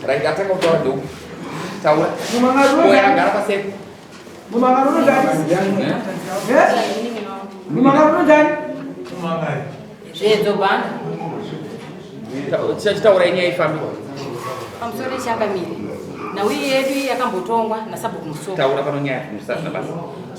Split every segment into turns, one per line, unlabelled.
Right, atanga kutaura ndoku. Taura. Oya agara paseko.
Zvedzo banda.
Tichitaura inyaya ifambi.
Pamusoro ichangamire. Nhau iyi yedu iyi yakambotongwa nasabhuku Musoko.
Taura pano nyaya musasina basa.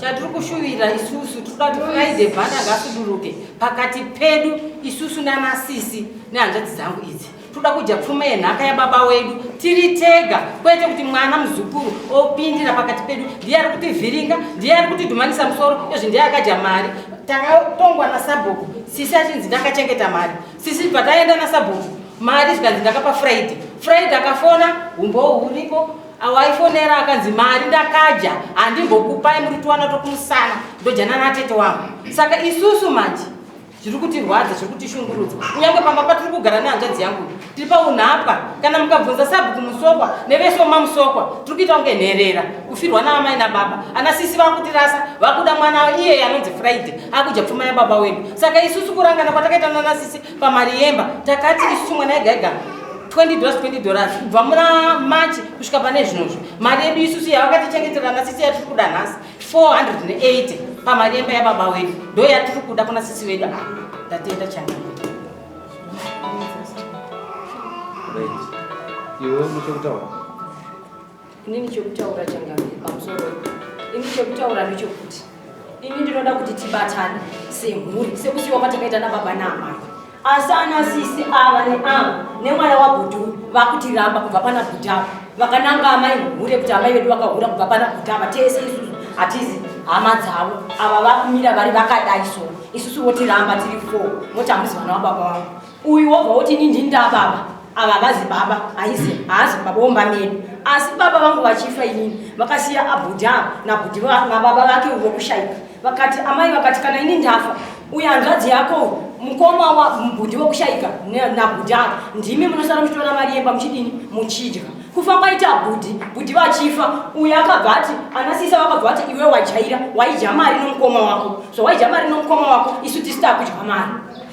Chatiri kushuvira isusu tinoda kuti Friday banda ngasuduruke pakati pedu isusu nanasisi nehanzvadzi dzangu idzi. Toda kudya pfuma yenhaka yababa wedu tiri tega, kwete kuti mwana muzukuru opindira pakati pedu. Ndiye ari kutivhiringa, ndiye ari kutidhumanisa musoro, izvi ndiye akadya mari. Takatongwa nasabhuku, sisi achinzi ndakachengeta mari. Sisi bva taenda nasabhuku, mari zvikanzi ndakapa Friday. Friday akafona, umbowo huripo, awaifonera akanzi mari ndakadya, handimbokupai muri tuwana tokumusana, ndodya natete wangu. Saka isusu manje zviri kutirwadza zviri kutishungurudza kunyange pamba patiri kugara nehanzvadzi yangu tiri paunhapwa kana mukabvunza sabhuku musokwa nevese vemamusokwa tiri kuita kunge nherera kufirwa naamai nababa ana sisi vakutirasa vakuda mwana iyeye anonzi friday akudya pfuma yababa wedu saka isusu kurangana kwatakaita nana sisi pamari yemba takati isusu mwana ega ega 20 dollars 20 dollars kubva muna march kusvika pane zvinozvo mari yedu isusu yavakatichengetera nasisi yatiri kuda nhasi 480 pamari yemba yababa wedu ndo yatiri kuda kuna sisi wedu. Ah, ndatenda changamire.
Iwe une chekutaura?
Inini chekutaura changamire pamusoro. Ini chekutaura ndechekuti ini ndinoda kuti tibatane semhuri sekusiyiwa kwatakaita nababa naamai. Asi ana sisi ava neava nemwana wabhudhu vakutiramba kubva pana bhudhi ava vakananga amai mhure kuti amai vedu vakahura kubva pana bhudhi ava tese isusu hatizi hama dzavo ava vakumira vari vakadai so isusu votiramba tiri four voti hamuzi vana wababa vangu uyu wobva woti ini ndini ndababa ava havazi baba haisi haazi baba womba medu asi baba vangu vachifa inini vakasiya abhudhi ava nabhudhi nababa vake vokushaika vakati amai vakati kana ini ndafa uye hanzvadzi yako mukoma wa bhudhi wokushaika nabhudhi ava ndimi munosara muchitora mari yemba muchidini muchidya kufa kwaita bhudhi bhudhi vachifa uyo akabva ati anasisa vakabva vati iwe wajaira waidya mari nomukoma wako zvawaidya mari nomukoma wako isu tisi takudya mari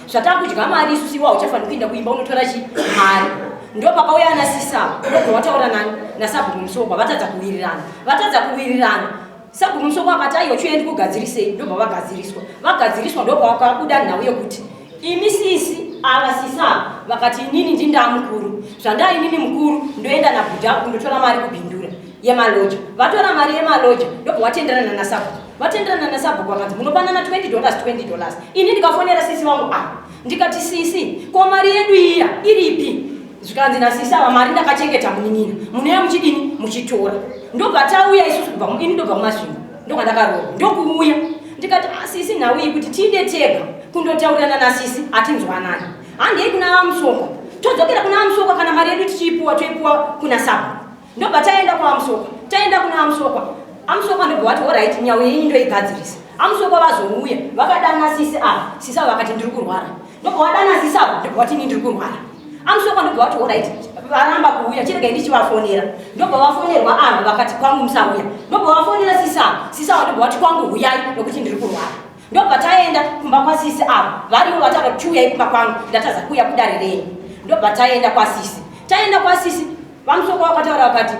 zvatakudya mari isu siwa hauchafaniri kuinda kuimba unotora chi mari ndo pakauya anasisa ndobva wataura nani nasabhuku musokwa vatadza kuwirirana vatadza kuwirirana Sabhuku Musoko akati aiwa chiuya ndikugadzirisei, ndobva vagadziriswa. Vagadziriswa ndopavakabuda nhau yekuti imi sisi ava sisi ava vakati inini ndindaa mukuru, zvandaa inini mukuru ndoenda nabhudha kundotora mari kubhindura yemaloja. Vatora mari yemaloja ndobva vatenderana nasabhuku. Vatenderana nasabhuku vakanzi munopanana 20 dollars 20 dollars. Ini ndikafonera sisi vangu ava ndikati sisi ko mari yedu iya iripi? Zvikanzi nasisi ava mari ndakachengeta munin'ina munouya muchidini muchitora. Ndobva tauya isusu kubva ini ndobva kuMasvingo ndokwandakaroorwa ndokuuya ndikati ah, sisi nhau iyi kuti tiinde tega kundotaurirana nasisi hatinzwanani handei kuna vaMusokwa todzokera kuna vaMusokwa kana mari yedu tichiipuwa toipuwa kuna sabhuku ndobva taenda kwaVaMusokwa taenda kuna vaMusokwa aMusokwa ndobva vati orit nhau yenyu ndoigadzirisa aMusokwa vazouya vakadana sisi ava sisi ava vakati ndiri kurwara ndobva vadana sisi ava ndobva vati ini ndiri kurwara aMusokwa ndobva vati orit varamba kuuya chiregai ndichivafonera ndobva vafonerwa ava vakati kwangu musauya ndobva vafonera sisi ava sisi ava ndobva vati kwangu huyai nokuti ndiri kurwara ndobva taenda kumba kwasisi ava varivo vataura kuti chiuyai kumba kwangu ndatadza kuuya kudare renyu ndobva taenda kwasisi taenda kwasisi VaMusoko vakataura vakati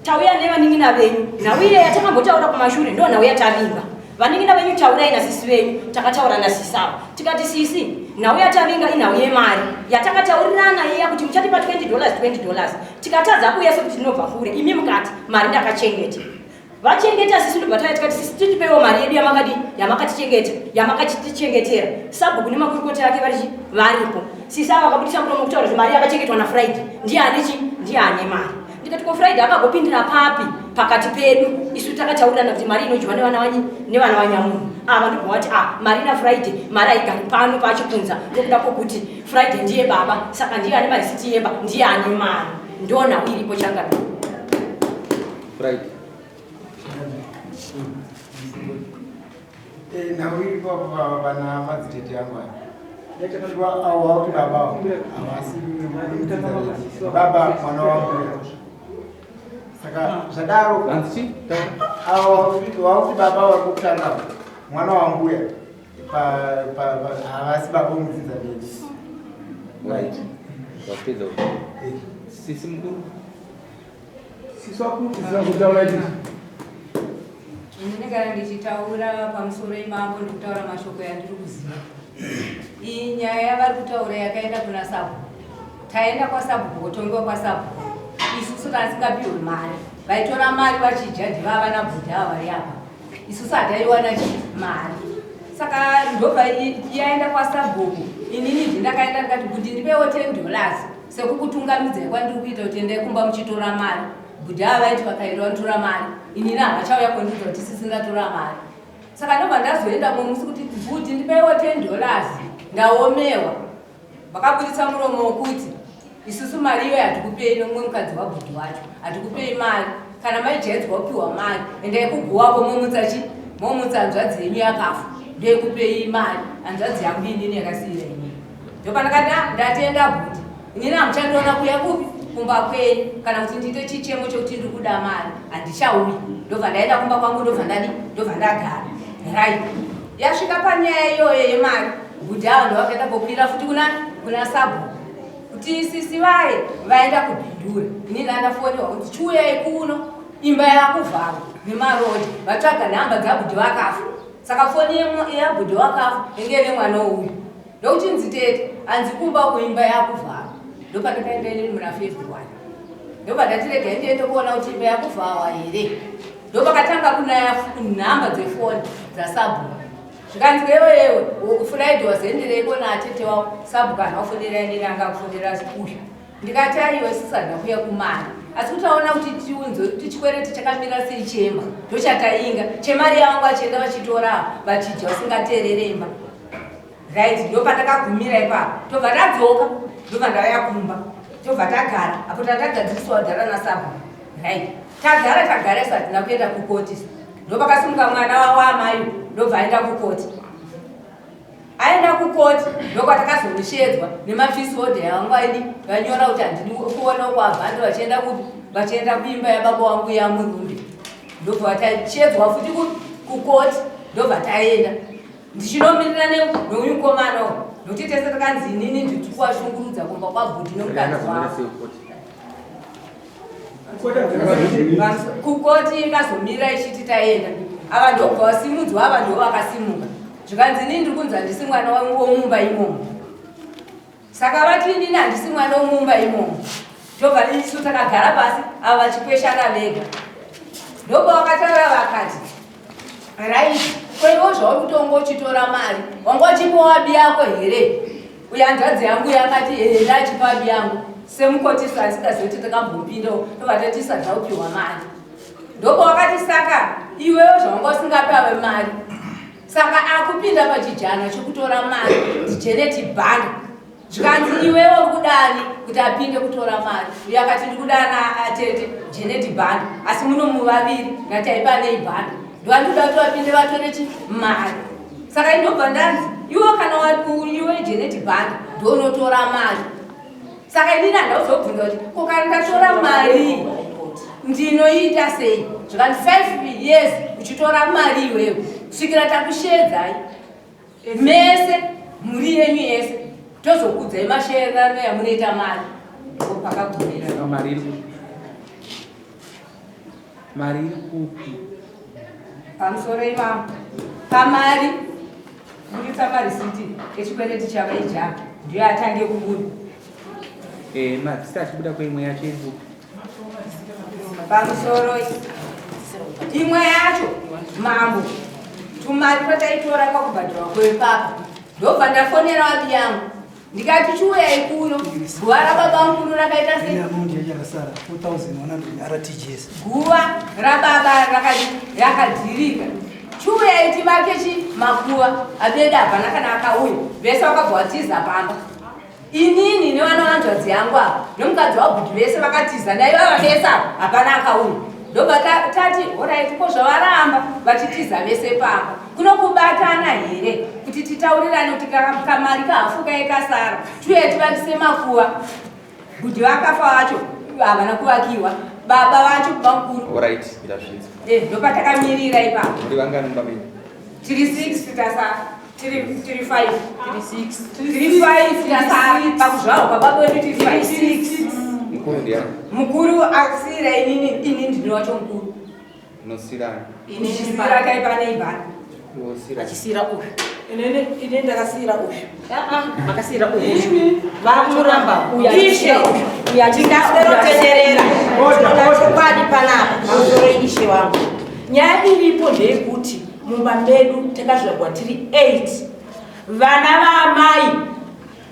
tauya nevanin'ina venyu nhau iye yatakambotaura kumashure ndo nhau yatavinga vanin'ina venyu taurai nasisi venyu takataura nasisi ava tikati sisi nhau yatavinga inhau yemari yatakataurirana iya kuti muchatipa 20 dollars 20 dollars tikatadza kuuya sekuti tinobva kure imi mukati mari ndakachengeta Vachengeta sisi ndobva tauya tikati sisi titipeiwo mari yedu yamakadi yamakatichengeta yamakatitichengetera. Sabhuku nemakurukota ake vari chi varipo. Sisi ava vakabudisa muromo kutaura kuti mari yakachengetwa naFriday ndiye ane chi ndiye ane mari. Ndikati ko Friday akagopindira papi pakati pedu isu takataurirana kuti mari inodyiwa nevana vanyi nevana vanyamunhu ava ndobva vati ah mari naFriday mari haigari pano pachipunza nokuda kwokuti Friday ndiye baba saka ndiye ane marisiti yemba ndiye ane mari ndonhau iripo changamire.
Friday.
Eh, nhau iripo apo vana madzitete angu aya avo vakuti baba havasi baba mwana wangu saka zvadaro avo vakuti baba vari kutanga mwana wambuya havasi baba mudzinza medu
right wapedza sisi mukuru.
Inini kana ndichitaura pamusoro imambo ndikutaura mashoko yandiri kuziva. Iyi nyaya yavari kutaura yakaenda kuna sabhuku. Taenda kwasabhuku kotongewa kwasabhuku. Isusu tasingapiwe mari. Vaitora mari vachidya ndivava nabhudhi ava vari apa. Isusu hataiwana chi mari. Saka ndobva yaenda kwasabhuku. Inini ndindakaenda ndikati bhudhi ndipewo $10 sekukutungamidzai kwandiri kuita kuti endai kumba muchitora mari. Bhudhi ava vaiti vakaenda vanotora mari. Inini havachauya kondiudza kuti sisi ndatora mari. Saka ndobva ndazoenda mumwe musi kuti bhudhi ndipeiwo $10 ndaomewa. Vakaburitsa muromo wokuti isusu mari iyoyo hatikupei nomumwe mukadzi wabhudhi wacho hatikupei mari kana maijaidzwa kupiwa mari endai kuguwako momutsa chi momutsa hanzvadzi yenyu yakafa ndoikupei mari hanzvadzi yangu inini yakasiira inini ndopandakati ah, ndatenda bhudhi inini hamuchandiona kuya kupi kumba kwenyu kana kuti ndiite chichemo chekuti ndiri kuda mari handichauyi ndobva ndaenda kumba kwangu ndobva ndadi ndobva ndagara right yasvika panyaya iyoyo yemari bhudhi ava ndovakaenda kokwira futi kuna kuna sabhuku kuti sisi vaye vaenda kubhindura ini ndandafonerwa kuti chiuyai kuno imba yakuvharwa nemarodi vatsvaga nhamba dzabhudhi vakafa saka foni yabhudhi wakafa inge ine mwana uyu ndokuchinzi tete hanzi kumba kuimba yakuvharwa ndopandakaenda inini muna February ndobva ndati regai ndiende kuona kuti imba yakuvharwa here ndopakatanga kunaya nhamba dzefoni dzasabhuku zvikanzi ewe ewe Friday wazoendereiko natete wavo sabhuku hana kufonera inini anga kufonera uyu ndikati aiwa isusu handina kuuya kumari asi kuti aona kuti tiunze kuti chikwereti chakamira sei chemba ndochatainga chemari yavangu vachienda vachitora vachidya vasingateerere imba right ndopandakagumira ipapo tobva tadzoka ndobva ndauya kumba tobva tagara apo tatagadziriswa dhara nasabhuku right tagara tagara isu hatina kuenda kukoti ndopakasimuka mwana waamai ndobva aenda kukoti aenda kukoti ndokwatakazonoshedzwa nemafisi odha yangu aidi vanyora kuti handidi kuona kwabva vachienda kupi vachienda kuimba yababa wangu yamurumbi ndobva tachedzwa futi kukoti ndobva taenda ndichinomirira neuyu mukomana uyu nokuti tese takanzi inini ndiri kuwashungurudza kumba kwabhudhi nomukadzi wavo kukoti ikazomira ichiti taenda ava ndobva vasimudzwa ava ndo vakasimuka zvikanzi inini ndiri kunzi handisi mwana womumba imomo saka vati inini handisi mwana womumba imomo tobva isu takagara pasi ava vachikweshana vega ndobva vakataura vakati right koiwo zvauri kutonga uchitora mari wanga uchipiwa abi yako here uye hanzvadzi yangu yakati ee ndachipa abi yangu semukotisi asingazivi kuti takambopindawo tobva tati sadaupiwa mari ndopa wakati saka iwewo zvawanga usingapi ave mari saka akupinda pachijana chekutora mari ndijeneti bhanda zvikanzi iwewe uri kudani kuti apinde kutora mari uye akati ndiri kudana atete jeneti bhanda asi muno muvaviri nataipanei bhanda ndovandikuda kuti vapinde vatore chi mari saka indobva ndanzi iwe kana iwe jeneti bhanda ndounotora mari saka inini handauzobvunza kuti ko kana ndatora mari ndinoita sei zvikanzi 5 years uchitora mari iwewe kusvikira takushedzai mese mhuri yenyu yese tozokudzai mashererano yamunoita mari pakagumira
mari iri kupi mari iri kupi
pamusoro imamo pamari buritsa marisiti echikwereti chavaija ndiyo atange kubuda
eh marisiti achibuda kweimwe yacho iri kupi
pamusoro imwe yacho mambo tumari twataitora kwakubhadharwa kwepapa ndobva ndafonera wabi yangu ndikati chiuyai kuno guva rababa mukuru rakaita sei guva rababa rakadhirika chiuyai tivake chi makuva abeda hapana kana akauya vese vakabva vatiza pamba inini nevana vanzvadzi yangu ava nemukadzi wabhudhi vese vakatiza naivava vese ava hapana akauya ndobva tati horaiti ko zvavaramba vachitiza vese pamba kunokubatana here kuti titaurirane kuti kamari kahafu kaye kasara tuye tivakise makuva bhudhi vakafa vacho havana kuvakiwa baba vacho bamukuru
Alright, ndazvinzwa.
Eh, ndopatakamirira ipapo
Muri vangani mumba menyu?
tiri 6 tasara tiri tiri 5 tiri 6 tiri 5 tasara pakuzvarwa kwababa wedu tiri 5
Mukoma Mukuru ndiani?
Mukuru asira inini, ini ndini wacho mukuru.
Unosira.
Ini ndisira kaipa neibhana.
Unosira.
Achisira uyu.
Inini ini ndakasiyira uyu.
Makasiyira uyu. Vakuramba
Uyu
Ishe.
achisira uyu. Uyu achisira
Tingaswerotenderera tinoda chokwadi panapa pamusoro ishe wangu. Nyaya iripo ndeyekuti mumba medu takazvarwa tiri 8 vana vaamai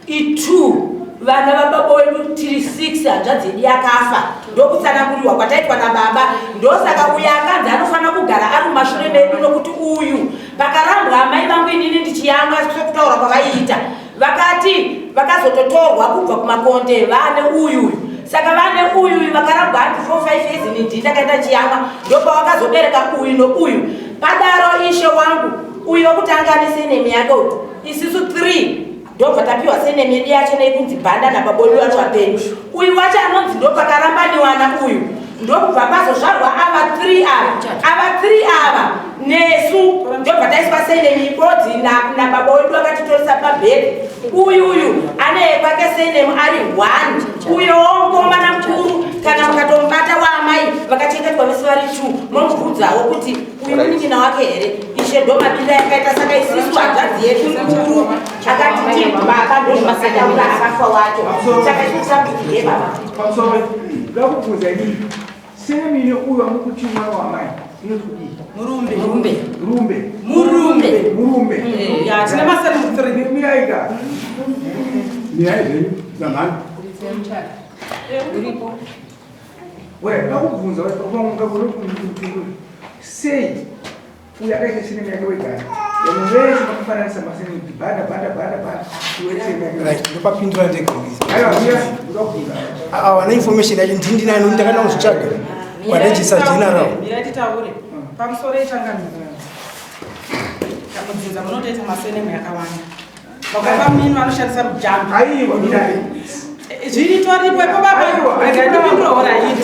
i2 vana vababa wedu tiri 6 hanzvadzi yedu yakafa ndokutsananguriwa kwataitwa nababa ndosaka uyu akanzi anofanira kugara ari mumashure medu nokuti uyu pakarambwa amai vangu inini ndichiyamwa sekutaura kwavaiita vakati vakazototorwa kubva kumakonde vane uyu uyu saka vane uyu uyu vakarambwa handi 4 5 years ini ndii ndakaita chiyamwa ndopavakazobereka uyu nouyu padaro ishe wangu uyu wekutanga ane senemi yake uyu isisu 3 ndobva tapiwa senemi yedu yacho neikunzi bhanda nababa wedu wacho wapenyu uyu wacho anonzi ndopakarambaniwana uyu ndokubva pazozvarwa ava 3 ava ava 3 ava nesu ndobva taiswa senemi ibodzi nababa wedu akatitoresa pabhedhi uyu uyu ane kwake senemu ari 1 uyowo mukomana mukuru kana mukatomubata waamai vakachengetwa vese vari 2 momubvunzawo kuti uyu munin'ina wake here ishe ndo mabinda yakaita saka isisu hanzvadzi yedu mukuru akati ti baba ndozvakataura akafa wacho saka isusu takuti baba
Pamusoro, ndakubvunza inini. Surname uyu amukuti mwana wamai inoti kudii?
Murumbe.
Murumbe.
Rumbe.
Murumbe.
Murumbe.
Ya, tine masurname 3.
Miraika.
Mirai zvenyu zamhani.
Uripo.
Wera, ndakubvunza sei uyu akaita surname yake wegara. Vanhu vese vakafananisa masurname kuti bhanda bhanda bhanda bhanda. Iwe surname yake.
Right, ndopapindura ndega.
Aiwa, mira, ndakubvunza.
Awana information yacho ndini ndinayo nokuti ndakada kuzvitsvaga kwaregistrar general.
Mira titaure. Pamusoro ichangamiro. Mudzinza munotoita masurname yakawanda. Baba mini vanoshandisa mujambi.
Aiwa, mirai.
Zviritoripo ipo baba.
Aiwa,
Rega ndipindure horaiti.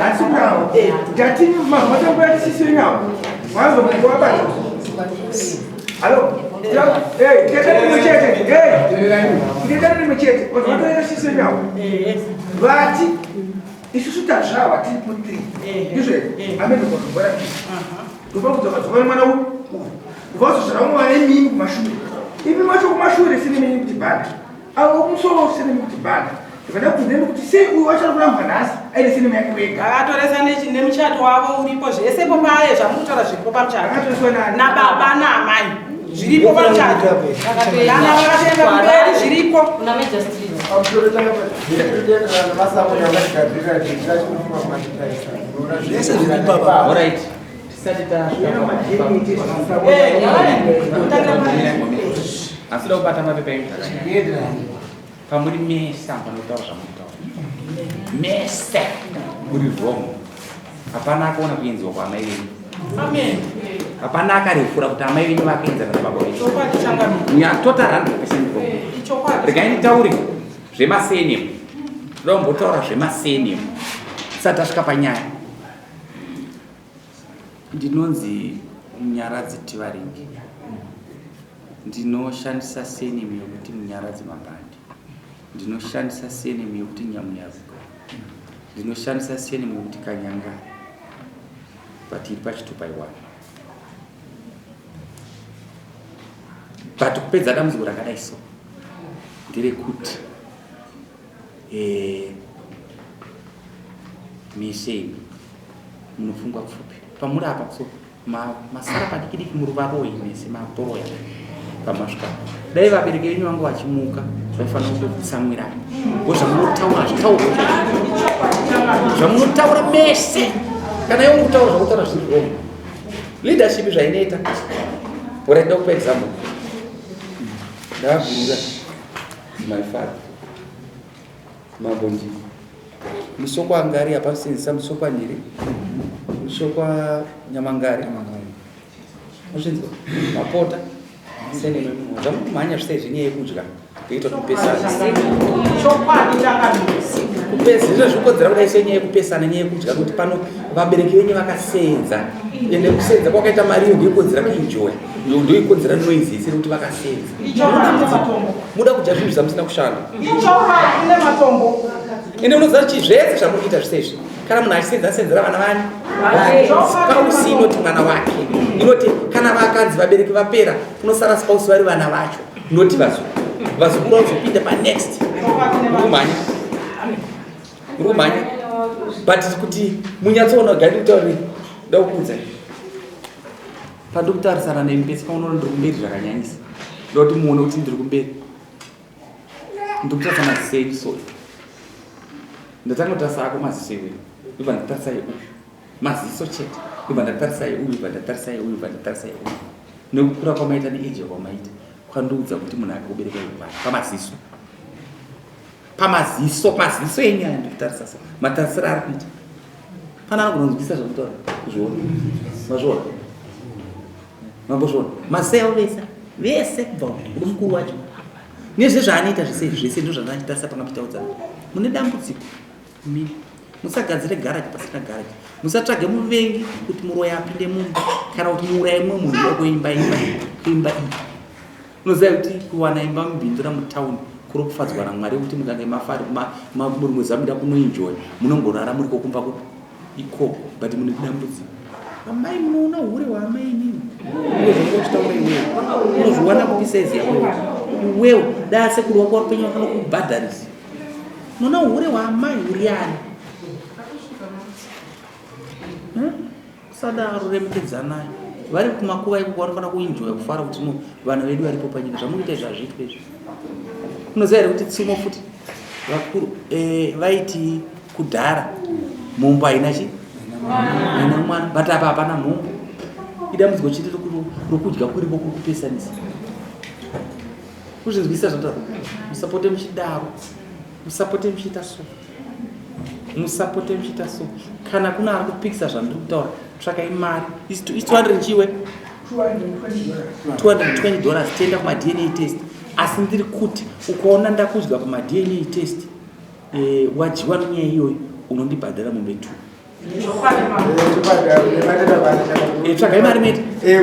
Hatsikurawo. Ndatini matambo yatisisirenyawo. Wazokuwabata. Halo. Eh, ndetani rimwe chete. Eh. Ndetani rimwe chete. Vanhu sisirenyawo. Vati isusu tazvarwa tiri ku 3. Ndizvo here? Amene kwazobora. Ndobva kudzoka dzoka mwana uyu. Vazozvara mwana imimi kumashure. Imi macho kumashure sine menyu kuti bhanda. Avo kumusoro sine kuti bhanda. Ndikada kubvunza kuti sei uyu wacho ari kurambwa nhasi aine surname yake wega.
Vakatoresa nemuchato wavo uripo zvesepo paye zvamukutaura zviripo pamuchato.
Akatoreswa nani?
Nababa naamai. Zviripo pamuchato. Kana vakatoenda kumberi zviripo.
Kuna Major Street.
Pamusoro tanga
Zvese zviri papa.
Alright. Tisati tasvika. Asi da kubata mapepa enyu zvakanyanya. Pamuri mese hamufana kutaura zvamuri kutaura. Mese muri wrong. Hapana akaona kuenziwa kwaamai venyu.
Amen.
Hapana akarefura kuti amai venyu vakaenzana nababa venyu.
Chokwadi changamiro.
Total 100% wrong.
Ichokwadi.
Regai nditaure zvemasurname. Toda kumbotaura zvemasurname tisati tasvika panyaya. Ndinonzi Munyaradzi Tivaringi. Ndinoshandisa surname yokuti Munyaradzi Mabhandi. Ndinoshandisa surname yokuti Nyamunyaruka. Ndinoshandisa surname yokuti Kanyangari. But iri pachitupa iwani. But kupedza dambudziko rakadai so nderekuti mese imi munopfungwa pfupi pamuri apa so masara padiki diki muri varoyi mese matoroya pamasvika dai vabereki venyu vangu vachimuka vaifanira kutotsamwirana ngo zvamunotaura zvitaurwa zvamunotaura mese kana iwe mukutaura zvakutaura zviri wrong leadership zvainoita alright ndakupa example ndakagurura my father mambo ndini musoko angari hapasenzesa musoko anyiri musoko nyamangari Uzvinzwa mapota surname yemunhu zvamukumhanya zvise zvenyaya yekudya kuita kuti kupesana
Chokwadi changamiro.
kupesa izvo zvikodzera kudai senyaya yekupesana nyaya yekudya kuti pano vabereki venyu vakasenza ende kusenza kwakaita mari iyo ndoikodzera kuenjoya iyo ndoikodzera noise isiri kuti vakasenza
Ichokwadi matombo.
muda kudya zvinhu zvamusina kushanda
Ichokwadi kune matombo.
Ende unoziva kuti zvese zvamuri kuita zvese izvi kana munhu achisenza senzera vana vani spouse inoti mwana wake inoti kana vakanzi vabereki vapera kunosara spouse vari vana vacho noti vazukuru vazukuru vazopinda panext uri kumhanya but kuti munyatsoona gadi kutaurire ndakukuudzai pandikutarisana nemi pese paunoona ndiri kumberi zvakanyanyisa ndoda kuti muone kuti ndiri kumberi ndikutarisa maziso enyu so ndatanga kutarisa ako maziso iwe ndobva ndatarisa euyu maziso chete ndobva ndatarisa euyu bva ndatarisa euyu bva ndatarisa euyu nekukura kwamaita neeji kwamaita kwandiudza kuti munhu akakubereka iwe pamaziso pamaziso maziso enyu aya ndikutarisa so matarisiro ari kuita pana anogona kunzwisisa zvakutaura kuzviona mazviona mambozviona masewo vese vese kubva kuri mukuru wacho nezve zvaanoita zvese izvi zvese ndozvandanichitarisa panga muchitaudzana mune dambudziko mini musagadzire garaji pasina garaji musatsvage muvengi kuti muroyi apinde mumba kana kuti muuraye mumwe munhu wakuimba imba kuimba iyi Unoziva kuti kuwana imba mubindura mutown kuri kufadzwa naMwari kuti mukange mafari muri mwezamuda kunoenjoy munongorara muri kokumba kupi ikoko but mune dambudziko amai munoona hure hwaamai inini unozochitaura iwewe unozviwana kupi saizi yako iwewe dai asekuru wako wari penyu vakana kubhadharisa unoona hure hwaamai uri ani Musadaro remekedzanai. Vari kumakuva ikoko vanofanira kuenjoya kufara kuti no vana vedu varipo panyika. Zvamunoita izvi hazviitwe izvi. Unoziva here kuti tsumo futi vakuru eh, vaiti kudhara mhombo haina chi haina mwana but apa hapana mhombo. Idambudziko chete rokudya kuripo kuri kupesanisa. Kuzvinzwisisa zvandataura. Musapote muchidaro. Musapote muchiita so. Musapote muchiita so. Kana kuna ari kupikisa zvandiri kutaura, tsvakai mari. Is 200 chiwe? 220 dollars tienda kuma DNA test. Asi ndiri kuti ukaona ndakudya pama DNA test eh, wadyiwa nenyaya iyoyo unondibhadhara mombe 2. Eh, tsvagai mari mete.
Eh,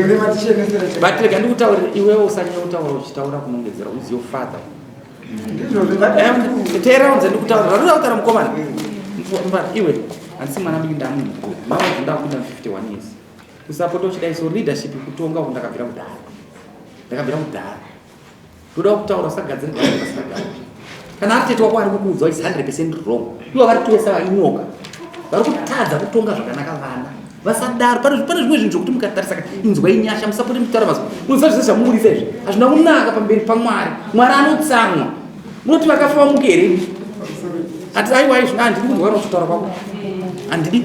But rega ndikutaurire iwewe usanyanya kutaura uchitaura kunongedzera who is your father. Teera unze ndikutaura zvaruda kutaura mukomana. Mbara iwe handisi mwana mudiki ndamunhu mukuru. Mama ndakupinda 51 years. Usapota uchidai so leadership kutonga uku ndakabvira kudhara. Ndakabvira kudhara. Ndoda kutaura usagadzire gare pasina gare. Kana ari tete wako ari kukuudza is 100% wrong. Ivo vari kutoesa vainyoka. Vari kutadza kutonga zvakanaka vana. Vasadaro pane pane zvimwe zvinhu zvokuti mukatarisa inzwai nyasha musapote muchitaura mazwi. Munoziva zvese zvamuburitsa izvi hazvina kunaka pamberi paMwari. Mwari anotsamwa. Munoti vakafa vamuke here imi? Ati aiwa izvi handidi kunzwa kana kutaura kwako. Handidi.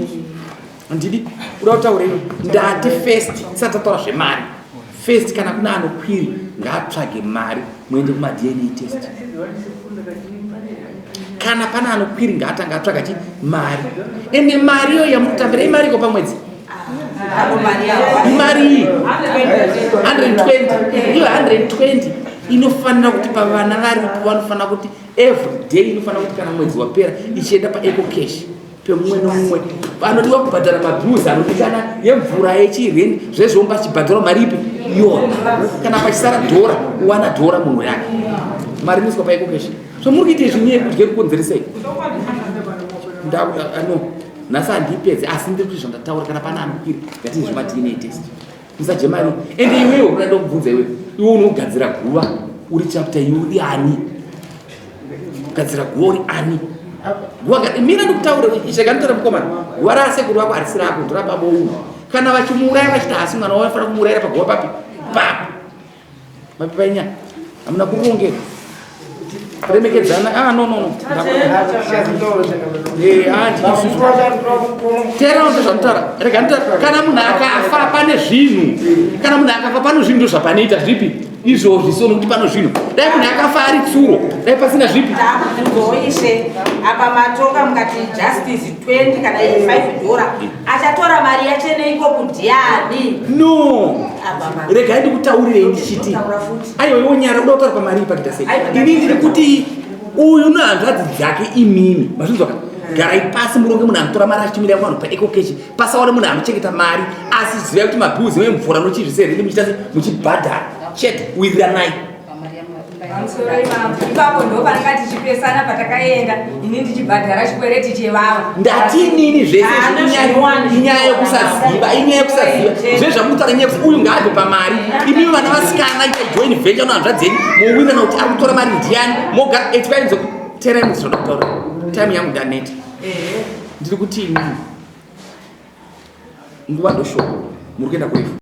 Handidi. Uda kutaura iwe. Ndati first tisati tataura zvemari. First kana kuna anokwiri ngaatsvage mari muende kuma DNA test. Kana pana anokwiri ngaatanga atsvaga chi mari. Ende mari iyo yamukutambira imari iko pamwedzi. Imari iyi 120 iyo 120 inofanira kuti pavana varipo vanofanira kuti every day inofanira kuti kana mwedzi wapera ichienda paeco cash pemumwe nomumwe anodiwa kubhadhara mabills anodikana yemvura yechireni zvezvomba achibhadharwa mari ipi iyona kana pachisara dhora uwana dhora munhu yake mari inoiswa paeco cash zvamuri kuita izvi nyaya yekudya kukonzeresei no nhasi handipedze asi ndiri kuti zvandataura kana pana anokwira ngatii zvemadna test musadye mari ende iwewe unoda kubvunza iwewe iwe unogadzira guva uri chapter iwe uri ani gadzira guva uri ani guva mira ndikutaure ichakanditaura mukomana guva rasekuru vako harisi rako ndorababa uyu kana vachimuuraya vachiti haasi mwana wavo vanofanira kumuurayira paguva papi papo Mapepa inya. Hamuna kurongeka. Remekedzana. Ah no no no. Eh ah Tera unzo zvamutaura. Rega nditaura. Kana munhu akafa pane zvinhu. Kana munhu akafa pane zvinhu ndozvapanoita zvipi? Izvozvi so nokuti pano zvinhu. Dai munhu akafa ari tsuro, dai pasina zvipi?
Takuzoishe apa matonga mukati justice 20 kana 5 dollar. Achatora mari yacheneiko kudiani?
No. Regai ndikutaurirei ndichiti. Aiwa iwe nyara uda kutaura pamari ipakuita sei? Ini ndiri kuti uyu nehanzvadzi dzake imimi. Mazvinzwa ka? Garai pasi muronge munhu anotora mari achitumira vanhu paecocash. Pasawane munhu anochengeta mari asi zivai kuti mabills emvura nochizvise here muchiita sei? Muchibhadhara. Chete wiriranai.
Pamusoro imambo ipapo ndo pananga tichipesana patakaenda ini ndichibhadhara chikwereti chevava.
Ndati inini zvese inyaya yekusaziva, inyaya yekusaziva zvese zvamukutaura inyaya yekusa uyu ngaabve pamari. Imimi vana vasikana ita join venture nohanzvadzi yenyu mowirana kuti ari kutora mari ndiyani mogara etikainzo teerai muzi zvoda kutaura time yangu ndaneta. Ndiri kuti inini nguva ndoshoko muri kuenda kurefu.